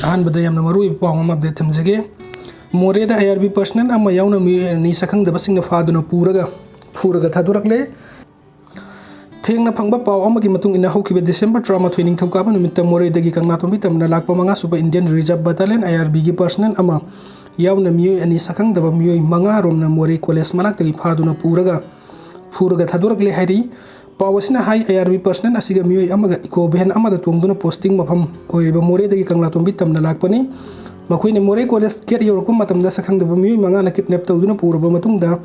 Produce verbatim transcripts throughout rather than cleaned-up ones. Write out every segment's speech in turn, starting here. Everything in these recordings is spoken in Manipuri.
ꯑꯍꯥꯟꯕꯗ ꯌꯥꯝꯅ ꯃꯔꯨꯑꯣꯏꯕ ꯄꯥꯎ ꯑꯃ ꯑꯞꯗꯦꯠ ꯊꯝꯖꯒꯦ꯫ ꯃꯣꯔꯦꯗ ꯑꯥꯏ ꯑꯥꯔ ꯕꯤ ꯄꯔꯁꯅꯦꯜ ꯑꯃ ꯌꯥꯎꯅ ꯃꯤꯑꯣꯏ ꯑꯅꯤ ꯁꯛꯈꯪꯗꯕꯁꯤꯡꯅ ꯐꯥꯗꯨꯅ ꯄꯨꯔꯒ ꯐꯨꯔꯒ ꯊꯥꯗꯣꯔꯛꯂꯦ꯫ ꯊꯦꯡꯅ ꯐꯪꯕ ꯄꯥꯎ ꯑꯃꯒꯤ ꯃꯇꯨꯡ ꯏꯟꯅ, ꯍꯧꯈꯤꯕ ꯗꯤꯁꯦꯝꯕꯔ ꯇꯔꯥꯃꯥꯊꯣꯏ ꯅꯤꯡꯊꯧꯀꯥꯕ ꯅꯨꯃꯤꯠꯇ ꯃꯣꯔꯦꯗꯒꯤ ꯀꯪꯂꯥꯇꯣꯡꯕꯤ ꯇꯝꯅ ꯂꯥꯛꯄ ꯃꯉꯥꯁꯨꯕ ꯏꯟꯗꯤꯌꯟ ꯔꯤꯖꯔꯚ ꯕꯠꯇꯥꯂꯤꯌꯟ, ꯑꯥꯏ ꯑꯥꯔ ꯕꯤꯒꯤ ꯄꯔꯁꯅꯦꯜ ꯑꯃ ꯌꯥꯎꯅ ꯃꯤꯑꯣꯏ ꯑꯅꯤ ꯁꯛꯈꯪꯗꯕ ꯃꯤꯑꯣꯏ ꯃꯉꯥ ꯔꯣꯝꯅ ꯃꯣꯔꯦ ꯀꯣꯂꯦꯖ ꯃꯅꯥꯛꯇꯒꯤ ꯐꯥꯗꯨꯅ ꯄꯨꯔꯒ ꯐꯨꯔꯒ ꯊꯥꯗꯣꯔꯛꯂꯦ ꯍꯥꯏꯔꯤ꯫ ꯄꯥꯎ ꯑꯁꯤꯅ ꯍꯥꯏ, ꯑꯥꯏ ꯑꯥꯔ ꯕꯤ ꯄꯔꯁꯅꯦꯜ ꯑꯁꯤꯒ ꯃꯤꯑꯣꯏ ꯑꯃꯒ ꯏꯀꯣ ꯚꯦꯟ ꯑꯃꯗ ꯇꯣꯡꯗꯨꯅ ꯄꯣꯁꯇꯤꯡ ꯃꯐꯝ ꯑꯣꯏꯔꯤꯕ ꯃꯣꯔꯦꯗꯒꯤ ꯀꯪꯂꯥꯇꯣꯡꯕꯤ ꯇꯝꯅ ꯂꯥꯛꯄꯅꯤ꯫ ꯃꯈꯣꯏꯅ ꯃꯣꯔꯦ ꯀꯣꯂꯦꯖ ꯒꯦꯠ ꯌꯧꯔꯛꯄ ꯃꯇꯝꯗ ꯁꯛꯈꯪꯗꯕ ꯃꯤꯑꯣꯏ ꯃꯉꯥꯅ ꯀꯤꯗꯅꯦꯞ ꯇꯧꯗꯨꯅ ꯄꯨꯔꯕ ꯃꯇꯨꯡꯗ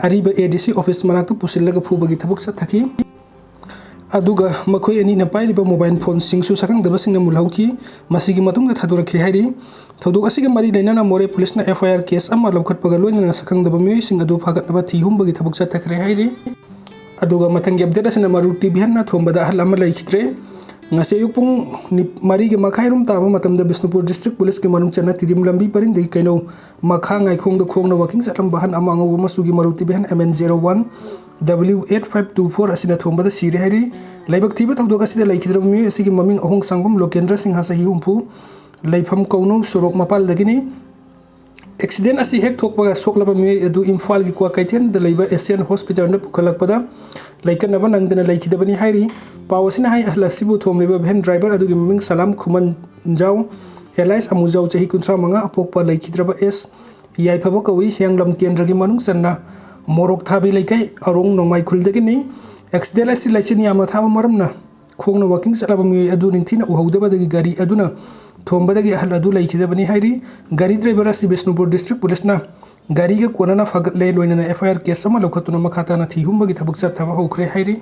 ꯑꯔꯤꯕ ꯑꯦ ꯗꯤ ꯁꯤ ꯑꯣꯐꯤꯁ ꯃꯅꯥꯛꯇ ꯄꯨꯁꯤꯜꯂꯒ ꯐꯨꯕꯒꯤ ꯊꯕꯛ ꯆꯠꯊꯈꯤ꯫ ꯑꯗꯨꯒ ꯃꯈꯣꯏ ꯑꯅꯤꯅ ꯄꯥꯏꯔꯤꯕ ꯃꯣꯕꯥꯏꯜ ꯐꯣꯟꯁꯤꯡꯁꯨ ꯁꯛꯈꯪꯗꯕꯁꯤꯡꯅ ꯃꯨꯜꯍꯧꯈꯤ꯫ ꯃꯁꯤꯒꯤ ꯃꯇꯨꯡꯗ ꯊꯥꯗꯣꯔꯛꯈꯤ ꯍꯥꯏꯔꯤ꯫ ꯊꯧꯗꯣꯛ ꯑꯁꯤꯒ ꯃꯔꯤ ꯂꯩꯅꯅ ꯃꯣꯔꯦ ꯄꯨꯂꯤꯁꯅ ꯑꯦꯐ ꯑꯥꯏ ꯑꯥꯔ ꯀꯦꯁ ꯑꯃ ꯂꯧꯈꯠꯄꯒ ꯂꯣꯏꯅꯅ ꯁꯛꯈꯪꯗꯕ ꯃꯤꯑꯣꯏꯁꯤꯡ ꯑꯗꯨ ꯐꯥꯒꯠꯅꯕ ꯊꯤ ꯍꯨꯝꯕꯒꯤ ꯊꯕꯛ ꯆꯠꯊꯈ꯭ꯔꯦ ꯍꯥꯏꯔꯤ꯫ ꯑꯗꯨꯒ ꯃꯊꯪꯒꯤ ꯑꯞꯗꯦꯠ ꯑꯁꯤꯅ ꯃꯔꯨꯇꯤ ꯚꯦꯟꯅ ꯊꯣꯝꯕꯗ ꯑꯍꯜ ꯑꯃ ꯂꯩꯈꯤꯗ꯭ꯔꯦ꯫ ꯉꯁꯤ ꯑꯌꯨꯛ ꯄꯨꯡ ꯅꯤ-, ꯃꯔꯤꯒ ꯃꯈꯥꯏ ꯔꯣꯝ ꯇꯥꯕ ꯃꯇꯝꯗ ꯕꯤꯁꯅꯨꯄꯨꯔ ꯗꯤꯁꯇ꯭ꯔꯤꯛ ꯄꯨꯂꯤꯁꯀꯤ ꯃꯅꯨꯡ ꯆꯟꯅ ꯇꯤꯗꯤꯝ ꯂꯝꯕꯤ ꯄꯔꯤꯡꯗꯒꯤ ꯀꯩꯅꯧ ꯃꯈꯥ ꯉꯥꯏꯈꯣꯡꯗ ꯈꯣꯡꯅ ꯋꯥꯀꯤꯡ ꯆꯠꯂꯝꯕ ꯑꯍꯜ ꯑꯃ ꯑꯉꯧꯕ ꯃꯆꯨꯒꯤ Maruti van M N zero one W eight five two four ꯑꯁꯤꯅ ꯊꯣꯝꯕꯗ ꯁꯤꯔꯦ ꯍꯥꯏꯔꯤ꯫ ꯂꯥꯏꯕꯛ ꯊꯤꯕ ꯊꯧꯗꯣꯛ ꯑꯁꯤꯗ ꯂꯩꯈꯤꯗ꯭ꯔꯕ ꯃꯤꯑꯣꯏ ꯑꯁꯤꯒꯤ ꯃꯃꯤꯡ ꯑꯍꯣꯡꯁꯥꯡꯕꯝ ꯂꯣꯀꯦꯟꯗ꯭ꯔ ꯁꯤꯡꯍ, ꯆꯍꯤ ꯍꯨꯝꯐꯨ, ꯂꯩꯐꯝ ꯀꯧꯅꯧ ꯁꯣꯔꯣꯛ ꯃꯄꯥꯜꯗꯒꯤꯅꯤ꯫ ꯑꯦꯛꯁꯤꯗꯦꯟ ꯑꯁꯤ ꯍꯦꯛ ꯊꯣꯛꯄꯒ ꯁꯣꯛꯂꯕ ꯃꯤꯑꯣꯏ ꯑꯗꯨ ꯏꯝꯐꯥꯜꯒꯤ ꯀ꯭ꯋꯥꯀꯩꯊꯦꯜꯗ ꯂꯩꯕ ꯑꯦꯁꯤꯌꯥꯟ ꯍꯣꯁꯄꯤꯇꯥꯜꯗ ꯄꯨꯈꯠꯂꯛꯄꯗ ꯂꯩꯀꯠꯅꯕ ꯅꯪꯗꯅ ꯂꯩꯈꯤꯗꯕꯅꯤ ꯍꯥꯏꯔꯤ꯫ ꯄꯥꯎ ꯑꯁꯤꯅ ꯍꯥꯏ, ꯑꯍꯜ ꯑꯁꯤꯕꯨ ꯊꯣꯝꯂꯤꯕ ꯚꯦꯟ ꯗ꯭ꯔꯥꯏꯚꯔ ꯑꯗꯨꯒꯤ ꯃꯃꯤꯡ ꯁꯂꯥꯝ ꯈꯨꯃꯟꯖꯥꯎ, ꯑꯦꯂꯥꯏꯁ ꯑꯃꯨꯖꯥꯎ, ꯆꯍꯤ ꯀꯨꯟꯊ꯭ꯔꯥ ꯃꯉꯥ, ꯑꯄꯣꯛꯄ ꯂꯩꯈꯤꯗ꯭ꯔꯕ ꯑꯦꯁ ꯌꯥꯏꯐꯕ ꯀꯧꯏ, ꯍꯤꯌꯥꯡꯂꯝ ꯀꯦꯟꯗ꯭ꯔꯒꯤ ꯃꯅꯨꯡ ꯆꯟꯅ ꯃꯣꯔꯣꯛ ꯊꯥꯕꯤ ꯂꯩꯀꯥꯏ, ꯑꯔꯣꯡ ꯅꯣꯡꯃꯥꯏ ꯈꯨꯜꯗꯒꯤꯅꯤ꯫ ꯑꯦꯛꯁꯤꯗꯦꯟ ꯑꯁꯤ ꯂꯩꯆꯤꯟ ꯌꯥꯝꯅ ꯊꯥꯕ ꯃꯔꯝꯅ ꯈꯣꯡꯅ ꯋꯥꯀꯤꯡ ꯆꯠꯂꯕ ꯃꯤꯑꯣꯏ ꯑꯗꯨ ꯅꯤꯡꯊꯤꯅ ꯎꯍꯧꯗꯕꯗꯒꯤ ꯒꯥꯔꯤ ꯑꯗꯨꯅ ꯊꯣꯝꯕꯗꯒꯤ ꯑꯍꯜ ꯑꯗꯨ ꯂꯩꯈꯤꯗꯕꯅꯤ ꯍꯥꯏꯔꯤ꯫ ꯒꯥꯔꯤ ꯗ꯭ꯔꯥꯏꯚꯔ ꯑꯁꯤ ꯕꯤꯁꯅꯨꯄꯨꯔ ꯗꯤꯁꯇ꯭ꯔꯤꯛ ꯄꯨꯂꯤꯁꯅ ꯒꯥꯔꯤꯒ ꯀꯣꯟꯅꯅ ꯐꯥꯒꯠꯂꯦ, ꯂꯣꯏꯅꯅ ꯑꯦꯐ ꯑꯥꯏ ꯑꯥꯔ ꯀꯦꯁ ꯑꯃ ꯂꯧꯈꯠꯇꯨꯅ ꯃꯈꯥ ꯇꯥꯅ ꯊꯤ ꯍꯨꯝꯕꯒꯤ ꯊꯕꯛ ꯆꯠꯊꯕ ꯍꯧꯈ꯭ꯔꯦ ꯍꯥꯏꯔꯤ꯫